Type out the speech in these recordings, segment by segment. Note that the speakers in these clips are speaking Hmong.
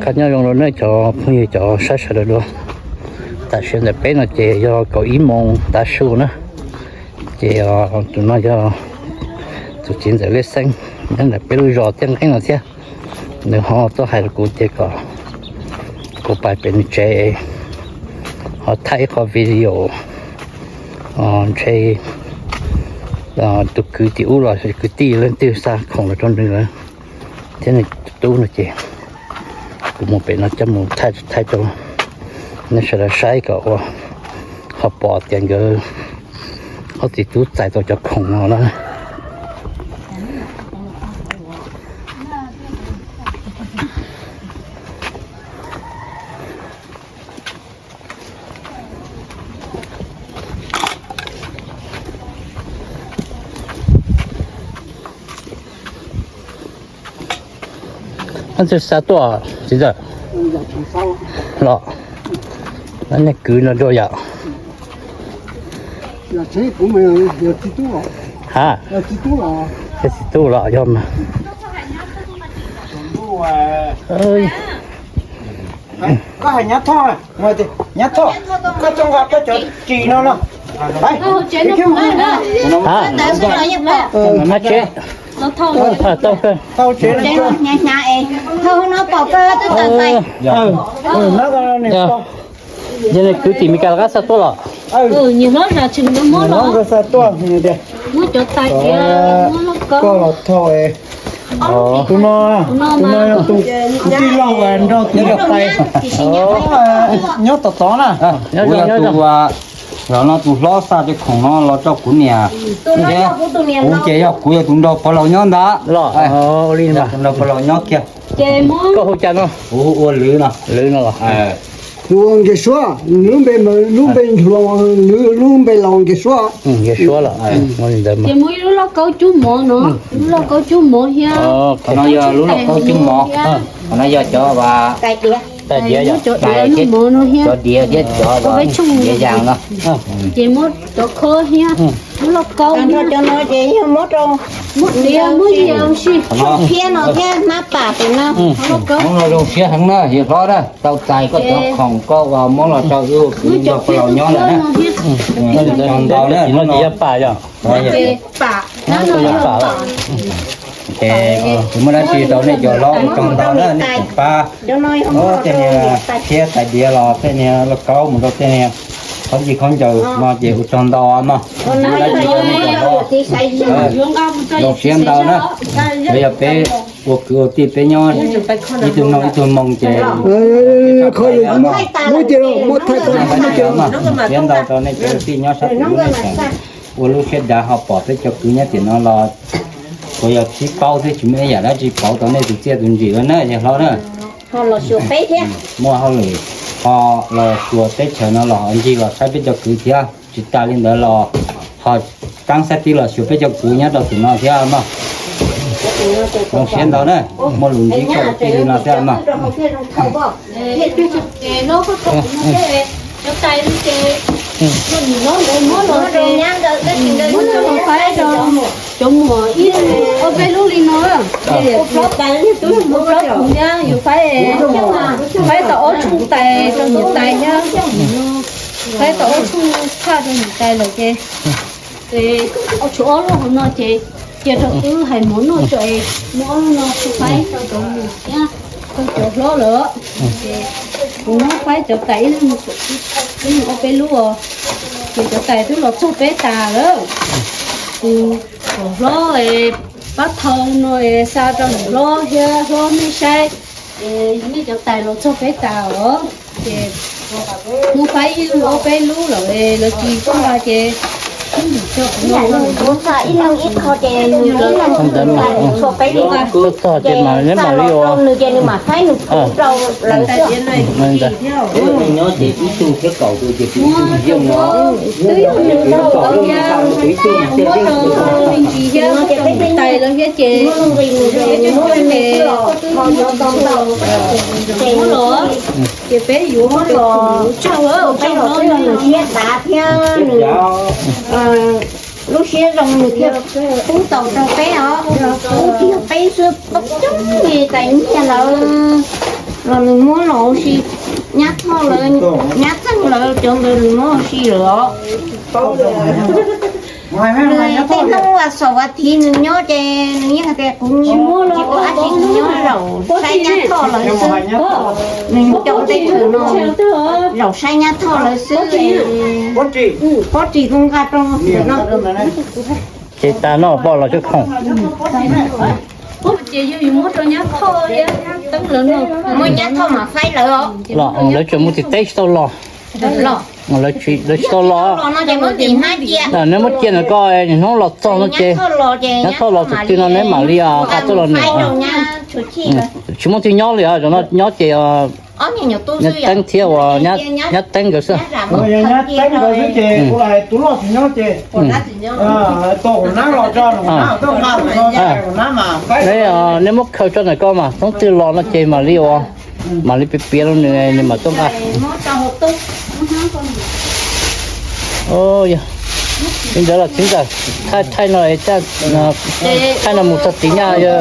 Koj nyob zoo rau nej cov phooj ywg cov saib sawv daws dua. Tam sim ntawm peb no ces yog kaum ib moos tav su na. Ces tus no yog tus txiv ntxawm Liaj Xeeb nyob ntawm peb lub zos Tiaj Nqeeb no thiab. Nws ho tuaj hais rau kuv tias kom kuv pais pem nws tsev ho thaij ib qho video ntshe tus kwv tim ub los kwv tij leej twg xa khoom los rau nws lawm thiab nws tus tub no ces kuv mus pem no coj mus thaij rau nej sawv daws saib kom ua ho pom tias nkawd ob txiv tub txais tau cov khoom no na. Ntxawg xa tuaj txiv ntxawm los, nej kwv no dua yom? Ha, txiv tub los yog mas. Koj hais nyab Thoj, nyab Thoj, koj txhob nqa koj cov ris no no. Tau tsev. Yog li kwv tij Mes Kas los qab xa tuaj los? Muab cov tais diav, muab lauj kaub. Tus no, tus no yog tus tij laug nrog tus tais nyob tom tod na. Kuv yog tus los no tus hlob xa cov khoom no los rau kuv niam thiab. Kuv ces yog kuv yog tus nrog pog laus nyob ntag. Tus nrog pog laus nyob kiag. Koj hu cas no? Kuv hu ua Lwv no. Lwv no los? Hu ua Nkes Suab, lub npe, lub npe hluas, lub npe laus Nkes Suab. Nkes Suab los. Ces muaj ib lub lauj kaub cub mov no, lub lauj kaub cub mov thiab. Qhov no yog lub lauj kaub cub mov, qhov no yog cov tais diav, cov diav thiab cov diav yas no. Ces muab cov khob thiab lub lauj kaub, muab diav muab yas si, muab khiab no thiab hmab pam tus no. Hmoob no zoo siab heev na, yawg hlob na, tau txais koj cov khoom koj uas muab los rau wb ua kwv nrog pog laus nyob lawm na. Tsaug ntau na. Ces kuv muaj dab tsi rau nej cov hlob ua tsaug ntau na, nej tseem pab muab tej niag khiab tais diav los tej niag lauj kaub mus rau tej niag khaub ncej khaub ncaws no ces ua tsaug ntau mog. Zoo siab ntau na. Yog peb ua kwv ua tij peb nyob ib tug noog ib tug moo ces siab ntau rau nej cov kwv tij nyob sab tim ub nej tseem ua lub siab dav ho pom peb cov kwv nyob tim no los tsuas yog sib paub xwb tsis muaj ib yam dab tsi pauv tau nej tus txiaj tus ntsig na yawg hlob na. Muaj hauj lwm ho los xyuas teb chaws no los ho ncig los saib peb cov kwv thiab, tsis tas li ntawd los ho taab xab tib los xyuas peb cov kwv nyob rau tim no thiab mog. Zoo siab ntau na, muaj lus ntsib koj ua tij li no thiab mog. Cov tais ces muab los faib rau cov muam ib ob peb lub li no. Ua plaub tais, ua plaub khoom thiab yus faib, faib tau ob tshooj tais rau niam tais thiab, faib tau ob tshooj tshaj rau niam tais lawm ces, ces ob tshooj ob lub hauv no ces cia rau wb hais mov noj tso es muab ob lub no faib rau cov muam thiab rau cov hlob lawm. Ces kuv muab faib cov tais ib leeg, ib leeg ob peb lub os. Ces cov tais twb los txog peb tas lawm. Tus hlob pab thau no xa rau hlob thiab hlob nej saib. Nej cov tais los txog peb tas os. Ces muab faib ib leeg ob peb lub lawm lawv tsis txhob nqa ces ib leeg ib qho ces nws ib leeg txhua peb lub. Ces xa los rau nws ces nws mam faib nws kuv rau lawv xwb. Twb yog nws rau thiab, muab rau me ntsis thiab muab rau tais lawv thiab ces peb coob coob ces koj twb muab los. Ces peb yuav muab los tsaug, tsaug hlob nws thiab dav thiab nws lub siab zoo nws thiaj pub tau rau peb os. Pub kiag peb xwb, pab coob li tais nyiaj lawm. los nws muab los ua si. Nyab Thoj lawv, Nyab Txeeg lawv cov ntawd nws muab ua si lawm os. Nws tej hnub vas xaum vas thiv nws nyob ces nws yeej hais tias kuv tsis muaj dab tsi, nws nyob zaum saib Nyab Thoj lawv xwb. Nws cov tej thawm no zaum saib Nyab Thoj lawv xwb. Pob ris kuj nqa rau no. Ces tas no poj los cov khoom. Ces yog yus muab rau Nyab Thoj thiab Teeb lawv no. Muab Nyab Thoj mas faib lawv os. Los lawv tseem mus tim teb tsis tau los. Lawv tsis tau los. Neb muab cia ntawm ko, hnub los txog no ces Nyab Thoj los thaum twg no neb mam li nqa tuaj los nws. Tsis muaj twg nyob li os, zaum no nyob ces Teeb thiab uas Nyab Teeb nkawd xwb. Neb muab khaws tso ntawm ko mas hnub twg los no ces mam li ua, mam li piav piav rau nws, nws mam tuaj nqa. Li ntawd los txiv ntxawm, thaij thaij no, thaij no mus txog tid nyaj, yog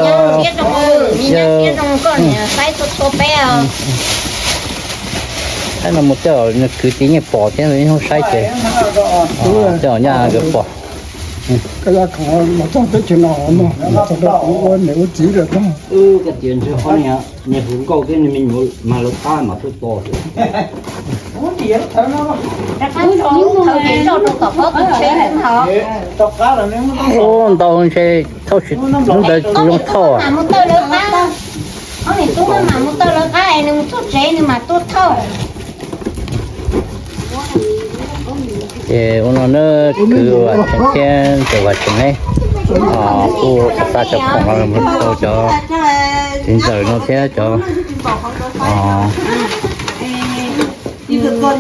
thaij no mus tej kwv tij yeej pom thiab ib hnub saib ces tej nyaj nkawd pom. Ua niam ua txiv lawm. Niag hu nkauj thiab niag me nyuam mas lawv qab mas tuaj tos. Ntau ntshe thauj tsis, ntawd tsis zoo thauj. Ces ua no na, kwv Vam Tseem thiab ntxawm Vam Tseem ne, kuj xa cov khoom no mus rau cov txiv ntxawm no thiab cov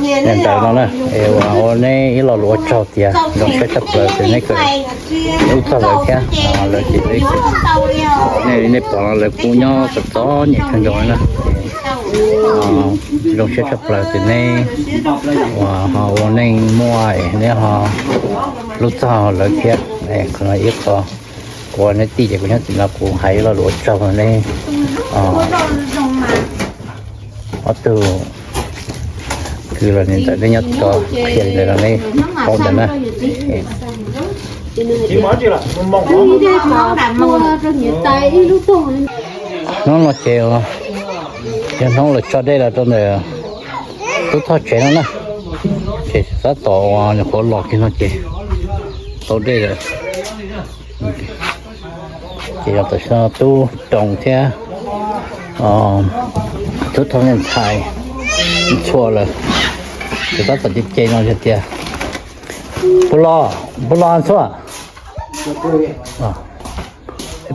niam ntawd no na, es ua neb ib lo lus ua tsaug tias zoo siab tshaj plaws tias neb kawm ib txog lawv thiab lawv ces nej pom no lawv kuj nyob txom txom nyem kawg nkaus na. Zoo siab tshaj plaws tias neb uas ho ua neej muaj es neb ho hlub txog lawv thiab. Qhov no ib qho kuv ua neb tij ces kuv nyob tim no kuv hais ib lo lus ua tsaug neb ob tug kwv los niam ntxawm nej nyob tod qhia li ntawd rau neb paub ntawd na. Hnub no ces yog hnub lawv tso dej los rau ntawm Tub Thoj tsev no na, ces tab tom uas nyuam qhuav los kiag no ces tau dej lawm. Ces yog tam sim no Tub Roos thiab Tub Thoj niag ntxhais Ntxhua lawm, ces tab tom ce ce no hais tias, puas los, puas los Ntxhua?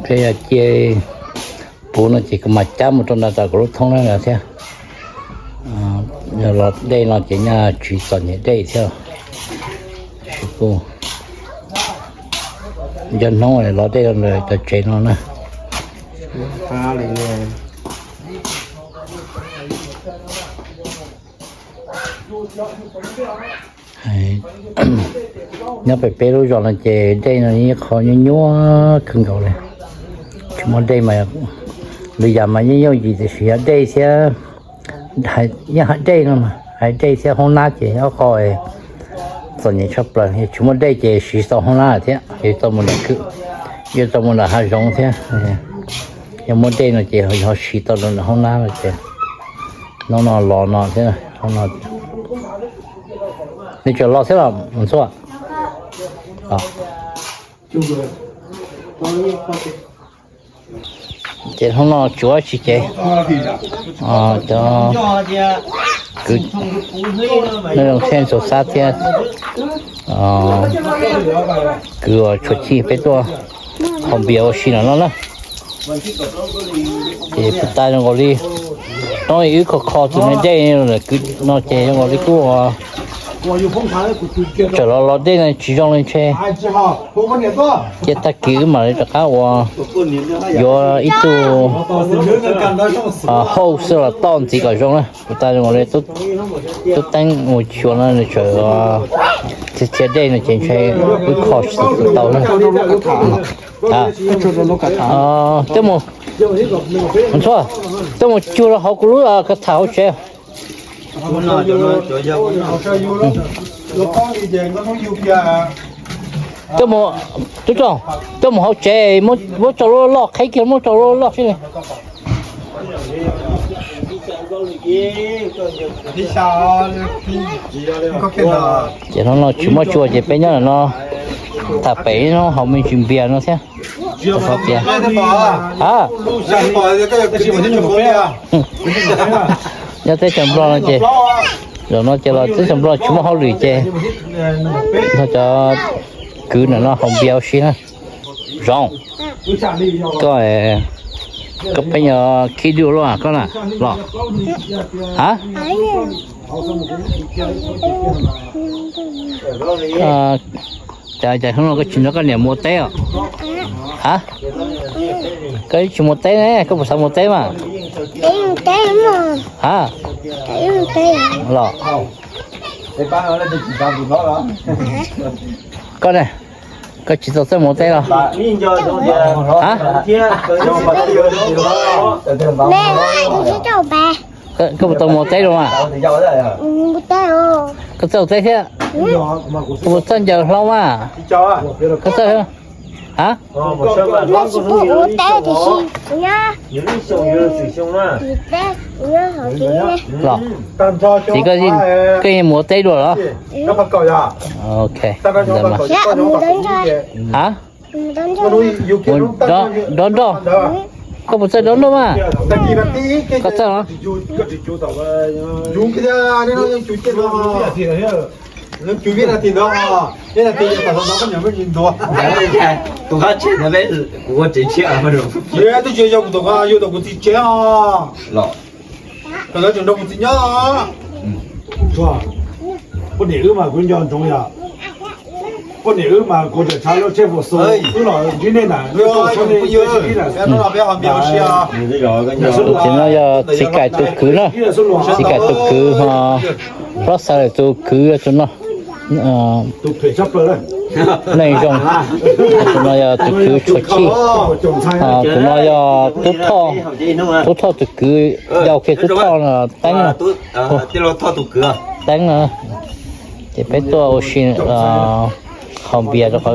Peb yog cia puv no ces kuv mam cab mus rau nram kuv lub thoob na thiab. Yog los dej no ces nyaj tsis txom nyem dej thiab. Tsis kuj nco hnub los dej rau ntawm cov tsev no na. Nyob pem peb lub zos no ces dej no yeej qhov nyuaj nyuaj kawg nkaus li. Tsis muaj dej mas lwm yam mas yeej yooj yim tiam sis yog dej thiab, yeej hais dej no, hais dej thiab hoob nab ces ob qho txom nyem tshaj plaws. Yog tsis muaj dej ces siv tau hoob nab thiab, yuav tau mus nram kwj, yuav tau mus nram hav zoov thiab. Yog muaj dej no ces ho siv tau rau nram hoob nab no ces hnub no los no thiab. Nej tseem los thiab los Ntxhua? Ces hnub no tsuav tsis ces cov kwv, nej zoo siab Ntxhua Xab thiab kwv uas Tshuav Chij peb tuaj haus npias ua si no no na. Ces puas tas zoo nkaus li, no wb kho kho tus me dej lawm kwv no ces zoo nkaus li kuj Txawm los los dej no tsis zoo li ntshe. Ces tag kis wb mam li rov qab ua, yuav ib tug hauj xwb los toj ntxiv kom zoo na. Kuv tas zoo li tub teeb mus xyuas no nws tseem txhiav txhiav dej no ces ntshe wb kho tsis tau na. Tuaj mus, tuaj mus cuag rau hauv kuv lub kav tham hauv tsev. Tuaj mus, tub rog, tuaj mus hauv tsev, muab rau lub loj qheb kiag, muab rau lub loj sib li. Ces hnub no tsis muaj tsua ces peb nyob no tham pem hnub haus me ntsis npias no thiab. Tias, a, nyob teb chaws Nplog no ces, zaum no ces los teb chaws Nplog tsis muaj hauj lwm ces nrog cov kwv ntawm no haus npias ua si na. Zoo, koj, koj pheej yog khib duj luaj koj na los? A, cas cas hnub no koj tsis nrog koj niam mus ua teb os? A, koj tsis mus teb ne, koj puas xav mus teb mas? A, los, koj ne, koj tsis tau txawj mus ua teb los? A, koj puas tau mus ua teb los mas? Koj txawj ua teb thiab? Koj puas txawj ncaws hlau mas? Koj txawj, a, los, txiv, koj yeej mus ua teb dua los? Ok, a, mus dob nroj, koj puas txawj dob nroj? Koj txawj los? Tus qab tsev ntawd, kuv ua tsev tshiab, tus tsev yog kuv tus, yog tus kuv txiv tsev os. Los, tus ntawd tseem nrog kuv txiv nyob. Poj niam wb mas kuv nco ntsoov yom. Poj niam wb mas kuv tseem tshav lub tsheb Volkswagen wb los ntsib nej na. Ces no yog txiv Kaim tus kwv na, txiv Kaim tus kwv ho, Plob Xav Lawm tus kwv yog tus no. Neej Zoo, tus no yog tus kwv Tshuav Chij, tus no yog Tub Thoj, Tub Thoj tus kwv, yau kiag Tub Thoj no Teeb no, Teeb no. Ces peb tuaj ua si haus npias rau qhov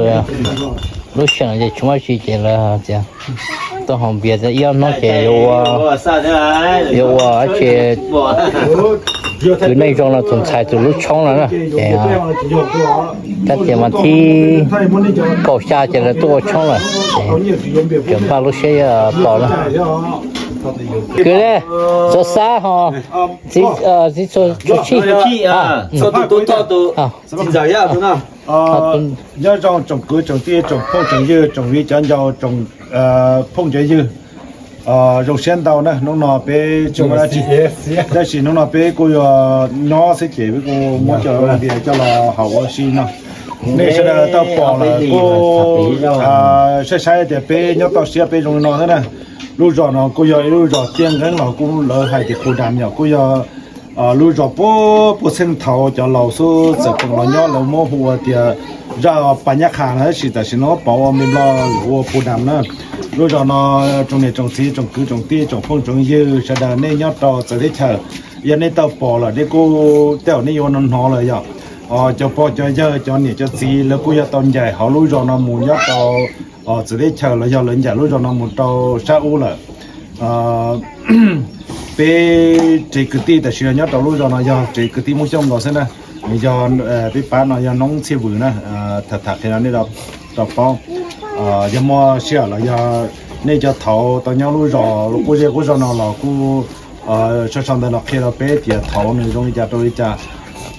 lub sij hawm ces tsis muaj tsi ces lawv tias tuaj haus npias ib ob hnub ces yuav ua, yuav ua dab tsi, kwv Neej Zoo no tus ntxhais tus lub tshoob no na ces, tab tias mas thib kaum xya ces lawv tuaj ua tshoob lawm ces npaj lub siab pom na. Kwv le, Txuas Xab ho, txiv Tshuav Chij, nyob zoo tsoom kwv tsoom tij tsoom phooj tsoom ywg tsoom viv cov ncaus tsoom phooj cov ywg. Zoo siab ntau na, hnub no peb tsis muaj dab tsi, tab sis hnub no peb kuj yuav nyob xwb ces peb kuj muab cov npias coj los haus ua si no. Nej sawv daws tau pom lawm kuj saib saib tias peb nyob toj siab peb zoo li no xwb na. Lub zos no kuj yog ib lub zos tiaj nqeeb los kuj lawv hais tias khu dam yom, kuj yog lub zos puag puag txheej thaum cov laus xub txawm tseem los nyob lawv muab hu ua tias zaj Pas Nyab Qha no, tab sis tam sim no pom ua Nplog hu ua Pu Dam na. Lub zos no tsoom niam tsoom txiv tsoom kwv tsoom tij tsoom phooj tsoom ywg sawv daws nej nyob rau txawv teb chaws, yog nej tau pom lawm nej kuj tej zaum nej yuav hnov lawm yom. Cov pog cov yawg cov niam cov txiv lawv kuj yog tau ncaim hauv lub zos no mus nyob rau txawv teb chaws los yog lawv ncaim lub zos no mus rau sab ub lawm. Peb tsev kwv tij tam sim no nyob rau lub zos no yog tsev kwv tij Hmoob Xyooj nkaus xwb na. Nws yog, peb pab no yog Noob Txhiaj Vwm na, tham tham qhia rau nej tau paub. Yog muaj sij hawm los yog nej cov thaud tau nyob lub zos lub qub zej qub zog no los kuj sau sau ntawv los qhia rau peb tias thaud nws zoo li cas rau li cas.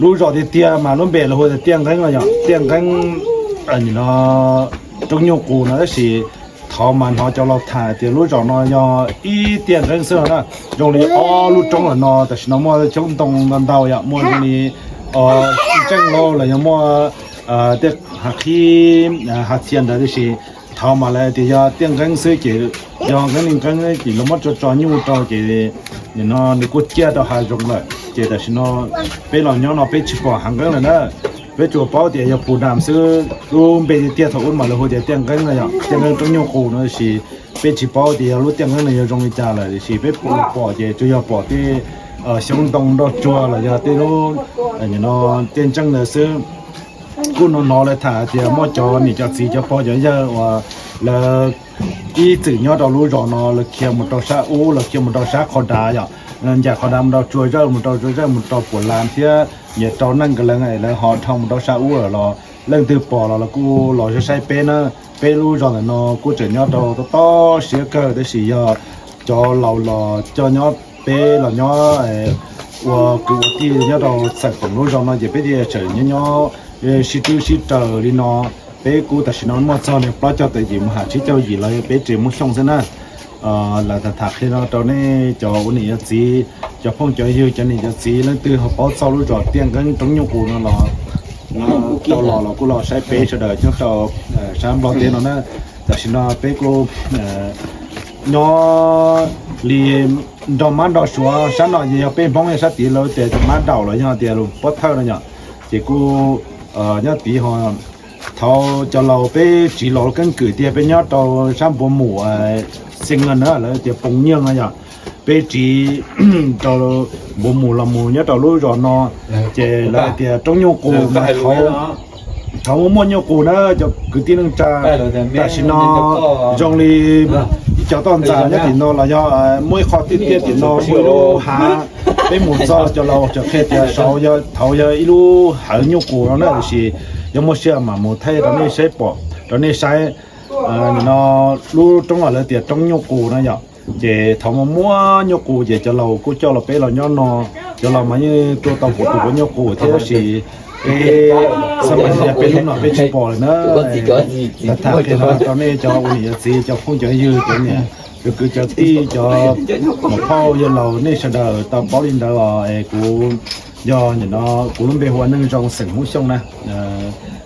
Lub zos tiag tiag mas lub npe lawv hu tias Tiaj Nqeeb no yog Tiaj Nqeeb no, roob nyuj qus no, tab sis thaud mas hnov cov laus tham tias lub zos no yog ib tiaj nqeeb xwb no na. Zoo li ob lub roob lawm no tam sim no muaj coob ntoo ntau ntau yom, muaj zoo li Tseej lauj los yog muaj tej hav qhib hav txhia ntawd tiam sis thaum mas lawv tias yog tiaj nqeeb xwb ces yog nqeeb li nqeeb ces lawv muab tso tso nyuj rau ces nim no nws kuj ciaj rau hav zoov lawm ces tam sim no peb los nyob no peb tsis pom hav nqeeb lawm na. Peb tsuas paub tias yog Phu Dam xwb, lub npe tiag tiag thaum ub mas lawv hu tias tiaj nqeeb no yog tiaj nqeeb roob nyuj qus no tiam sis peb tsis paub tias yog lub tiaj nqeeb no yog zoo li cas lawm tiam sis peb pom ces tsuas yog pom tej xyoob ntoo nroj tsuag los yog tej lub no tej ntseej ntawd xwb. Kuj hnov hnov lawv tham tias muaj cov niam cov txiv cov pog cov yawg uas lawv ib txwm nyob rau lub zos no lawv khiav mus rau sab ub los khiav mus rau sab qhov dav yom, ncaim qhov dav mus rau Tsua Zawj mus rau Tsua Zawj mus rau Puas Las thiab nyias rau Neej Nkas Leev lawv ho dhau mus rau sab ub lawm los leej twg pom los los kuj los saib saib peb na. Peb lub zos ntawm no kuj tseem nyob rau tob tob siab kawg tab sis yog cov laus los coj nyob peb los nyob ua kwv ua tij nyob rau xeem Phoom lub zos no ces peb thiaj tseem nyob nyob sib twb sib raws li no. Peb kuj tam sim no muaj txog li plaub caug tawm yim mus ham tsib caug yim los yog peb tsev Hmoob Xyooj xwb na. Lam tham tham qhia no rau nej cov ua niam yog txiv, cov phooj cov ywg cov niam cov txiv leej twg ho paub txog lub zos tiaj nqeeb roob nyuj qus no los tau los los kuj los saib peb sawv daws nyob rau sab Nplog teb no na. Tam sim no peb kuj nyob li nrog mab nrog suav, sab no yog peb Hmoob, sab tid lawv tias mab daum los yog tias pob thawj no yom. Ces kuj nyob tid ho thaum cov laus peb tsiv los keeb kwm tiag peb nyob rau sab Npuav Mus, Xeev Ngas na lawv tias Poos Nyiaj no yom. Peb tsiv rau Npuav Mus los mus nyob rau lub zos no ces lawv tias roob nyuj qus no. Thaum muaj muaj nyuj qus na cov kwv tij neej tsa, tam sim no zoo li ib cov toj ntxas nyob tim no los yog muaj ib qho tiaj tiaj tim no muaj ib lub hav. Peb mus txog cov laus tseem qhia tias saud yog thaud yog ib lub hawv nyuj qus no na tiam sis yog muaj sij hawm mam mus thaij rau nej saib pom rau nej saib. Nim no lub roob los lawv tias roob nyuj qus no yom. Ces thaum muaj muaj nyuj qus ces cov laus kuj coj los peb los nyob no. Cov laus mas yeej tua tau pum tus nyuj qus thiab tab sis peb xab mas tias peb lub no peb tsis pom lawm na. Tham tham qhia no rau nej cov ua niam yog txiv cov phooj cov ywg cov niam cov kwv cov tij cov muam phauj yawg laus nej sawv daws tau paub li ntawd os. Kuv yog nim no kuv lub npe hu ua Neej Zoo xeem Hmoob Xyooj na.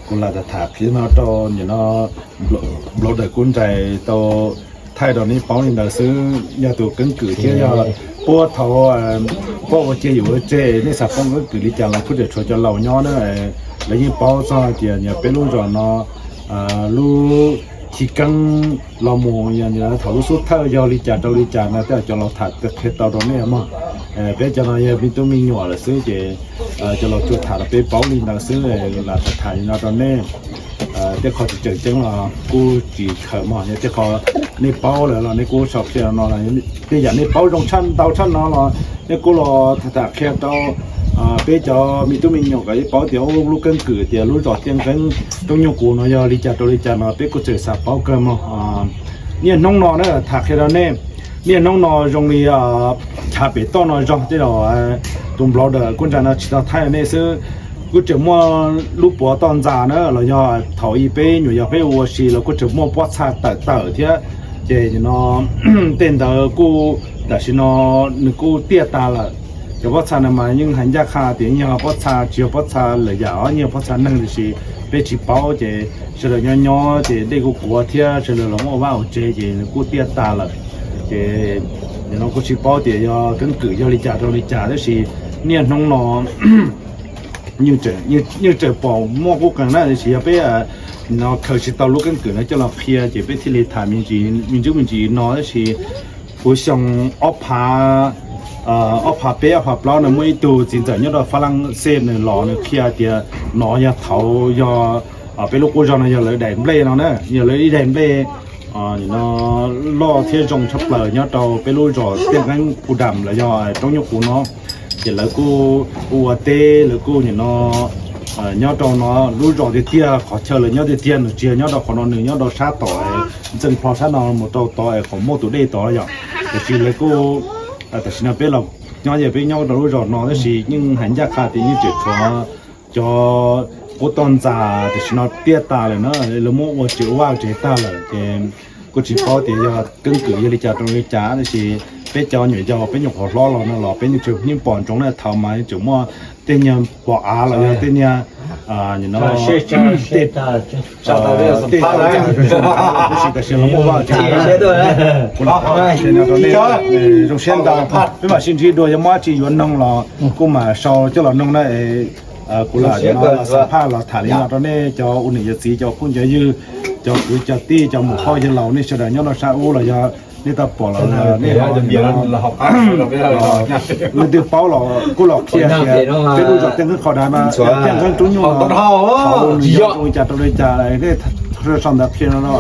Kuv lam tham tham qhia no rau nim no npla daws kuj nrais tau thaij rau nej paub li ntawd xwb. Yog tus keeb kwm thiab yog puab thaud puab ua cia yus ua tseg nej xav poob keeb kwm li cas los kuj tseem tshuav cov laus nyob na. Lawv yeej paub txog tias peb lub zos no lub chiv keeb los mus yog thaum lub xub thawj yog li cas rau li cas no tej cov laus tham qhia tau rau nej mog. Peb cov no yog me tub me nyuam lawm xwb ces cov laus tsuas tham rau peb paub li ntawd xwb. Lam tham tham li no rau nej. Tej qho tsis tseem ceeb los kuj tsis khaws mog, yog tej qho nej paub lawm los nej kuj sau qhia no. Tej yam nej paub zoo tshaj ntau tshaj no los nej kuj los tham tham qhia rau peb cov me tub me nyuam kom yeej paub tias lub keeb kwm tias lub zos Tiaj Nqeeb Roob Nyuj Qus no yog li cas rau li cas no peb kuj tseem xav paub kawg mog. Niaj hnub no na tham qhia rau nej, niaj hnub no zoo li chav pem toj no zog tej zaum tus nplau dawm kuj ntsa no tsis tau thaij nej xwb. Kuj tseem muaj lub puav toj ntxas na los yog thaum ub peb nyuam yaus peb ua si los kuj tseem muaj pob txha tawm tawm thiab. Ces no tej ntawd kuj tam sim no nws kuj tiaj tas lawm. Cov pob txha no mas yeej hais ncaj qha tias yog pob txha tsis yog pob txha lwm yam os, yeej yog pob txha neeg tiam sis peb tsis paub ces sawv daws nyob nyob ces dej kuj kuav thiab sawv daws los muaj vaj ua tsev ces nws kuj tiaj tas lawm. Ces nim no kuj tsis paub tias yog keeb kwm yog li cas rau li cas tab sis niaj hnub no yeej tseem pom muaj qub qees na, tiam sis yog peb no khaws tsis tau lub keeb kwm no coj los qhia ces peb thiaj li tham me ntsis me ntsis no tab sis kuv xyoo ob phav, ob phav peb ob phav plaub no muaj ib tug txiv ntxawm nyob rau Fab Laj Xej nws los nws qhia tias no yog thaud yog peb lub qub zog no yog lawv daim nplej no na, yog lawv ib daim nplej no loj thiab zoo tshaj plaws nyob rau peb lub zos Tiaj Nqeeb Phu Dam los yog Roob Nyuj Qus no. Ces lawv kuj ua teb lawv kuj nim no nyob rau no lub zos tiag tiag qhov chaw lawv nyob tiag tiag nws tsis yog nyob rau qhov no, nws nyob rau sab tom ntxeej plho sab no mus rau tod es qhov muaj tus dej tod yom. Tiam sis lawv kuj tam sim no peb los nyob ces peb nyob rau lub zos no tab sis yeej hais ncaj qha tias yeej tseem tshuav cov qub toj ntxas tam sim no tiaj tas lawm na, lawv muab ua tsev vaj tsev tag lawm ces Kuj tsis paub tias yog keeb kwm yog li cas rau li cas, tab sis peb cov nyuam yaus peb nyuam qhuav hlob los no los peb yeej tseem pom ntsoov na, thaum mas yeej tseem muaj tej niag pos av los yog tej niag tej, tab sis los muaj vaj tsev, kuv lam rau nej zoo siab ntau. Peb mam sib ntsib dua, yog muaj dab tsi yuav noog los kuj mam sau coj los noog na. Kuv lam xam phaj los tham li no rau nej cov ua niam yawm txiv, cov phooj cov ywg, cov kwv cov tij, cov muam phauj yawg laus, nej sawv daws nyob rau sab ub los yog nej tau pom los nej leej twg paub los kuj los qhia tias peb lub zos Tiaj Nqeeb Qhov Dav no, Tiaj Nqeeb Roob Nyuj no, nws yog zoo li cas rau li cas, nej sau ntawv qhia no no,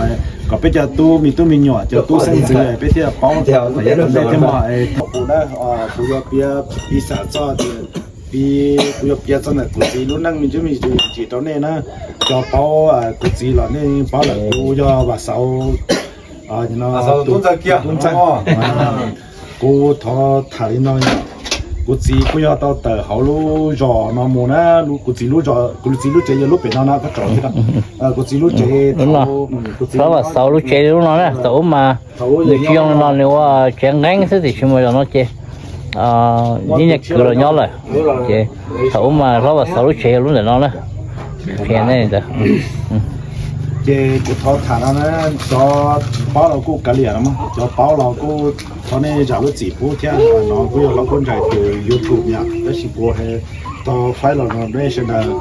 kom peb cov tub me tub me nyuam, cov tub xeeb ntxwv peb thiaj paub ntej thiab mog. Thaum kuv na, kuv yuav piav piv xam txog tias, kuv yuav piav txog ntawm kuv txiv lub neej me ntsis me ntsis rau nej na. Cov paub kuv txiv los nej paub lawm, kuv yog Vam Xauv, tub ntxawg. Kuv thov tham li no, kuv txiv kuj yog tau tawm hauv lub zos no mus na, kuv txiv lub zos, kuv txiv lub tsev yog lub pem no no, koj tsom, kuv txiv lub tsev, kuv txiv Vam Xauv lub tsev lub no na, thaum ub mas nws tsis zoo li no, nws ua tsev nqeeb xwb tiam sis mas zaum no ces ib niag kwv los nyob lawm. Ces thaum ub mas hlob Vam Xauv lub tsev yog lub ntawm no na. Qhia nej ntawd. Ces kuv thov tham no na, cov tsis paub los kuj kav liam no, cov paub los kuj thov nej zam lub txim pub thiab. No kuj yog hlob Kub Ntsais tus YouTube yom, tab sis kuv tau faib los no nej sawv daws.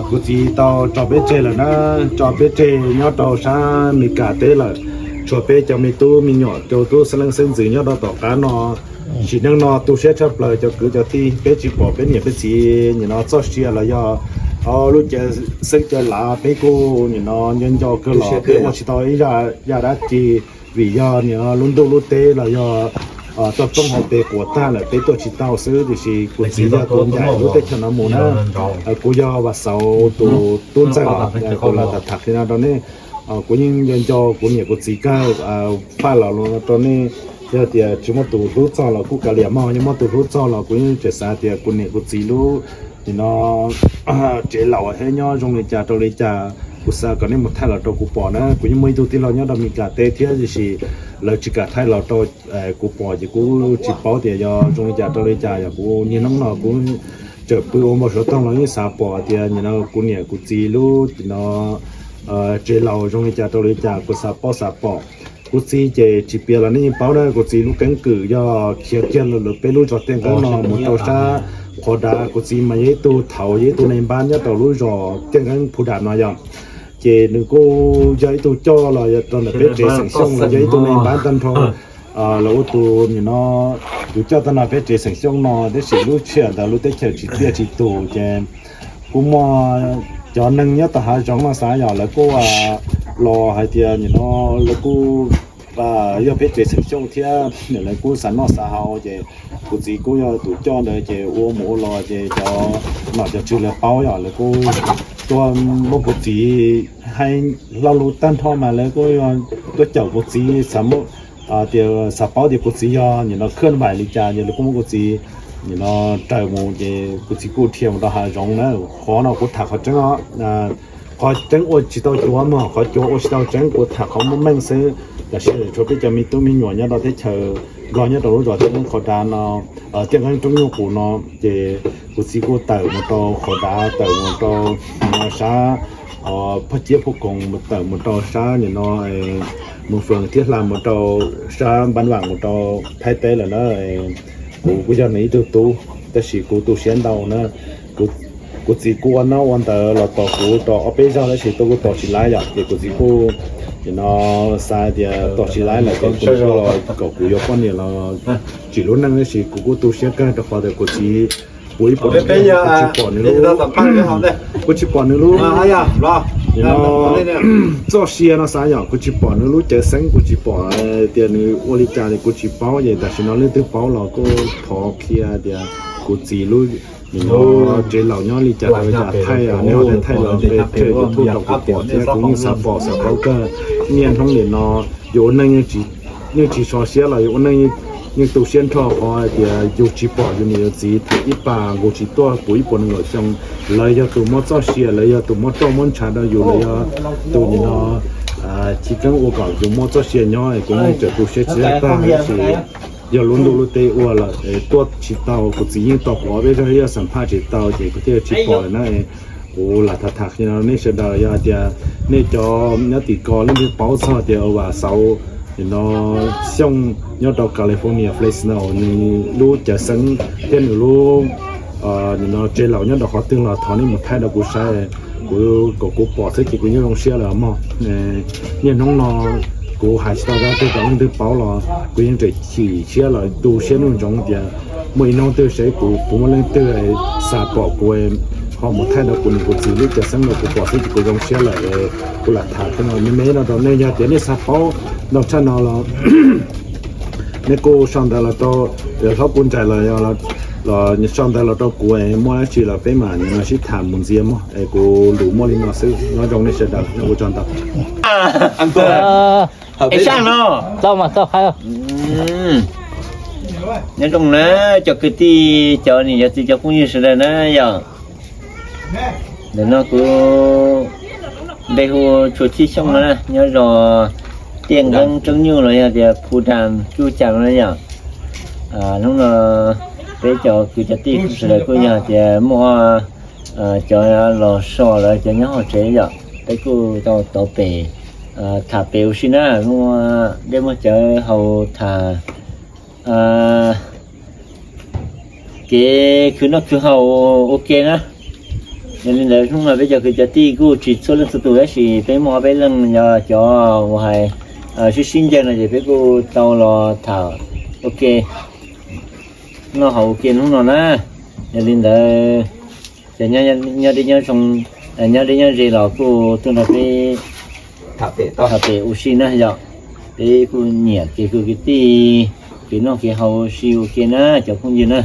Kuv txiv tau tso peb tseg lawm na, tso peb tseg nyob rau sab Mes Kas teb lawm, tshuav peb cov me tub me nyuam, cov tub xeeb leej xeeb ntxwv nyob rau tom qab no. Sim neej no tu siab tshaj plaws cov kwv cov tij, peb tsis pom peb niam peb txiv nim no txoj sia los yog lub cav xeeb cav lav, peb kuj nim no nco nco kawg los peb ua tsis tau ib yam dab tsi, vim yog nim no lub ntuj lub teb los yog toj roob hauv pes quas tag lawm peb tuaj tsis tau xwb, tiam sis kuv txiv yog tus ncaim lub teb chaws no mus na. Kuv yog Vam Xauv tus tub ntxawg, kuv los tham tham qhia no rau nej. Kuv yeej nco nco kuv niam kuv txiv kawg, faj los rau nej. Yog tias tsis muaj tus hlub txog los kuj kav liam mog, yog muaj tus hlub txog los kuv yeej tseem xav tias kuv niam kuv txiv lub nim no tsev laus thiab nyob zoo li cas rau li cas, kuv xav kom nej mus thaij los rau kuv pom na. Kuv yeej muaj ib tug tij laug nyob rau Mes Kas teb thiab, tiam sis lawv tsis kam thaij los rau kuv pom ces kuv tsis paub tias yog zoo li cas rau li cas. Yog kuv niaj hnub no kuv tseem pw ua npau suav toog los yeej xav pom tias nim no kuv niam kuv txiv lub nim no tsev laus zoo li cas rau li cas, kuv xav paub xav pom. Kuv txiv ces tsis piav los nej yeej paub na, kuv txiv lub keeb kwm yog khiav kiag lawm peb lub zos Tiaj Nqeeb no mus rau sab Qhov Dav. Kuv txiv mas yog ib tug thaud, yog ib tug neeg npab nyob rau lub zos Tiaj Nqeeb Phu Dam no yog. Ces nws kuj yog ib tug coj los rau ntawm peb tsev xeem Xyooj los yog ib tug neeg npab tag nrho. Lawv ua tus nim no tus coj tag nrho peb tsev xeem Xyooj no, tab sis lub sij hawm ntawd lub teb chaws tsis tiaj tsis tus ces kuj muaj cov neeg nyob tom hav zoov no xav yog lawv kuj los hais tias nim no lawv kuj yog peb tsev xeem Xyooj thiab, lawv kuj xav noj xav haus ces kuv txiv kuj yog tus coj ntawd ces ua mus ua los ces cov nom cov tswv lawv paub yog lawv kuj tuaj muab kuv txiv hais lo lus tag nrho mas lawv kuj tuaj caum kuv txiv, xav muab tias xav paub tias kuv txiv yog nim no khwj vais li cas ces lawv kuj muab kuv txiv nim no raws mus ces kuv txiv kuj dhia mus rau hav zoov na. Qhov no kuv tham qhov tseeb os, qhov tseeb ua tsis tau cuav mog, qhov cuav ua tsis tau tseeb, kuv tham qhov muaj meej xwb. Tam sim no tshuav peb cov me tub me nyuam nyob rau teb chaws Nplog nyob rau lub zos Tiaj Nqeeb Qhov Dav no, Tiaj Nqeeb Roob Nyuj Qus no, ces kuv txiv kuj tawm mus rau Qhov Dav, tawm mus rau sab Phaj Ciab Phaj Koos, tawm mus rau sab nim no mus Feem thiab hla mus rau sab Npab Vam mus rau Thaib teb lawm na. Kuv kuj yog nws ib tug tub, tab sis kuv tu siab ntau na. Kuv txiv kuj ua noj ua ntawd los tos kuv tau ob peb zaug tab sis kuj tos tsis laib yom, ces kuv txiv kuj nim no xav tias tos tsis laib lawm ces kuv kom kuv yuav poj niam los tsim lub neej, tab sis kuv kuj tu siab kawg rau qhov tias kuv txiv, kuv ib puas tsis pom nws lub, kuv tsis pom nws lub txoj sia no xav yom, kuv tsis pom nws lub cawv xeeb, kuv tsis pom tias nws ua li cas li kuv tsis paub. Ces tam sim no leej twg paub los kuj thov qhia tias kuv txiv lub nim no tsev laus nyob li cas rau li cas, thaij nej ho thaij los peb thiaj YouTube rau kuv pom thiab kuv yeej xav pom xav paub kawg. Niaj hnub nim no yus ua neej yeej tsis so siab los yus ua neej yeej tu siab nrho qhov hais tias yus tsis pom yus niam yus txiv thaum ib pas nkaus tsis tuaj puv ib puas nees nkaum xyoo. Lawv yog tus muab txoj sia, lawv yog tus muab roj muab ntshav rau yus, lawv yog tus nim no Chiv keeb ua kom yus muaj txoj sia nyob, kuv yeej tseem tu siab tsis tag, tab sis yog lub ntuj lub teb ua lawm tuaj tsis tau, kuv txiv yeej tos kuv ob peb zaug, yog xam phaj tsis tau ces kuv thiaj tsis pom lawm na. Kuv lam tham tham qhia nej sawv daws, yog hais tias nej cov nyob tim ko leej twg paub txog tias ua Vam Xauv no, Xyooj nyob rau California Fresno, nws lub cawv xeeb thiab nws lub no tsev laus nyob rau qhov twg los thov nej mus thaij rau kuv saib, kuv kom kuv pom xwb ces kuv yeej zoo siab lawm mog. Niaj hnub no kuv hais tsis tau dab twg rau leej twg paub los kuv yeej tseem chim siab los tu siab nuj ntsoov tias muaj ib hnub twg seb kuv puas muaj leej twg xav pom kuv ho mus thaij rau kuv niam kuv txiv lub cawv xeeb rau kuv pom xwb ces kuv zoo siab lawm. Kuv lam tham me me no rau nej, yog tias nej xav paub ntau tshaj no los nej kuj sau ntawv los rau hlob Pub Ntsais los, los sau ntawv los rau kuv, muaj dab tsi los peb mam li sib tham mus ntxias mog. Es kuv lus muaj li no xwb, nyob zoo nej sawv daws, nyob ua tsaug ntau. Nyob zoo na cov kwv tij, cov niam cov txiv, cov phooj ywg sawv daws na yom. Ntawm no kuv npe hu Tshua Chij Xyooj no na, nyob zos Tiaj Nqeeb Roob Nyuj los yog tias Phu Dam Cuj Cas no na yom. Hnub no peb cov kwv cov tij sawv daws kuj yog tias muaj cov los so lawv cov nyob hauv tsev yom, peb kuj tau tau pem tham pem ua si na, muaj dej muaj cawv haus tham kev khwv noj khwv haus ua ke na. Yog li ntawd hnub no peb cov kwv cov tij kuj tsis txhua leej txhua tus tab sis peb muaj ob peb leej yog cov uas hais sib sib ncaws no ces peb kuj tau los tham ua ke, noj haus ua ke hnub no na. Yog li ntawd ces nyob deb nyob zoo, nyob deb nyob ze los kuj tuaj nrog peb tham pem ua si na yom. Peb kuj nyiam kev kwv kev tij, kev noj kev haus ua si ua ke na cov phooj ywg na.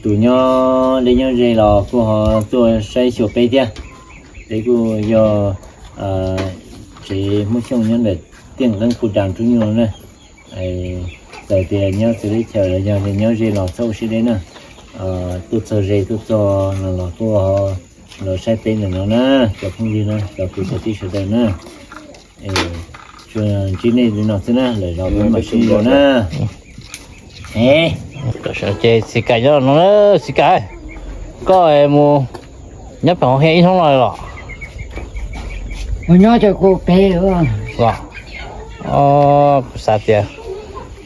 Tus nyob deb nyob ze los kuj ho tuaj saib xyuas peb thiab. Peb kuj yog tsev Hmoob Xyooj nyob ntawm Tiaj Nqeeb Phu Dam Roob Nyuj na. Txawm tias nyob txawv teb chaws los yog nyob ze los txhob ua siab deb na. Tuaj txog ze tuaj txog no los kuj ho los saib peb ntawm no na, cov phooj ywg na, cov kwv cov tij sawv daws na. Tsuas ntsib nej li no xwb na, lwm zaus peb mam sib ntsib dua na. Ces txiv Kaim nyob no, txiv Kaim, koj mus nyob pem hauv hiaj ib hnub no los? Kuv nyob ces kuv pem los. Kuv xav tias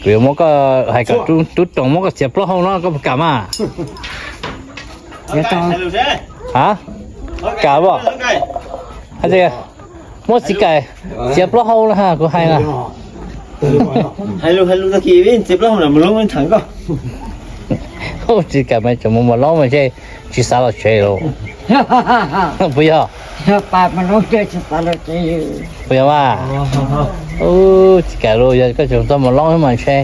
kuv yuav muab koj hais kom tub roos muab koj txiav plaub hau no koj puas kam mas? A, kam as. Hais tias muab txiv Kaim txiav plaub hau na kuv hais na. Hais lus hais lus tag kis txiav plaub hau na mus loob thav koj. Txiv Kaim mas tseem mus mus loob mas ntshe tsis xav los tsev los. Puas yog? Puas yog mas? Txiv Kaim los yog koj tseem txog mus loob mas ntshe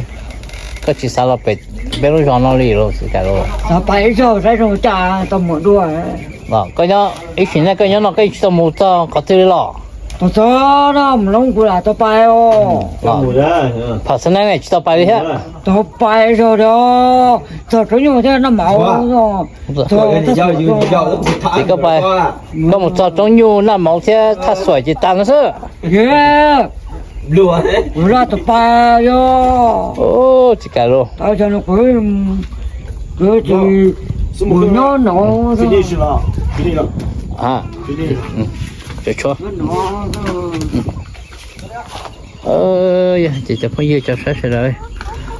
koj tsis xav los pem peb lub zos no li los txiv Kaim los. Tau pais ib zaug saib zoo cas tau mus dua. Koj nyob ib sim neej koj nyob no koj yeej tsis tau mus txog qhov twg li los? Tau txog no mus loob kuv lam tau pais os. Pham xeeb neej tsis tau pais li thiab. Tau pais zog os, txog roob nyuj thiab noj mov. Ces koj pais, koj mus txog roob nyuj noj mov thiab thaj xuam ces tas no xwb. Kuv laj tau pais os. Tsis kam los. Kuv nyob no. Ces cov phooj ywg cov saib sawv daws,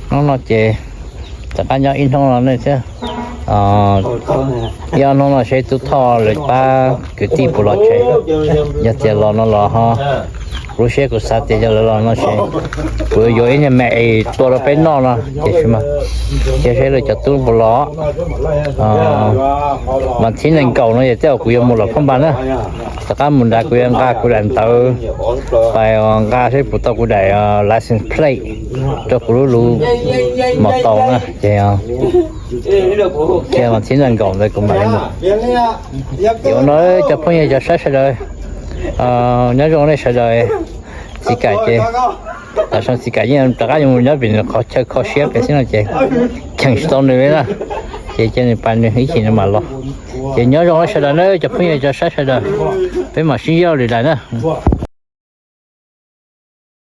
hnub no ces rov qab nyob ib hnub no ne thiab. Ib ob hnub no seb Tub Thoj lawv pab kwv tij puas los tsev. Yog tias los no los ho, kuv lub siab kuv xav tias yog lawv los no ces kuv yuav ib niag me es tua rau peb noj no ces tsis mas, cia seb lawv cov tub puas los. Mas thib nees nkaum no ces tej zaum kuv yuav mus lawm phab npas na. Rov qab mus nrad kuv yuav nqa kuv daim ntawv pais nqa seb puas tau kuv daim license plate rau kuv lub lus mos taus na ces, ces mas thib nees nkaum ntawd kuv mam li mus. Ces ua no cov phooj ywg cov saib sawv daws, nyob zoo nej sawv daws. Txiv Kaim ces, tam sim no Txiv Kaim yeej rov qab yuav mus nyob pem nws qhov chaw kho siab pem xwb no ces cheem tsis tau nws li na. Ces cia nws pais nws ib chim nws mam los. Ces nyob zoo nej sawv daws na cov phooj ywg cov saib sawv daws, peb mam sib ntsib lwm daim na.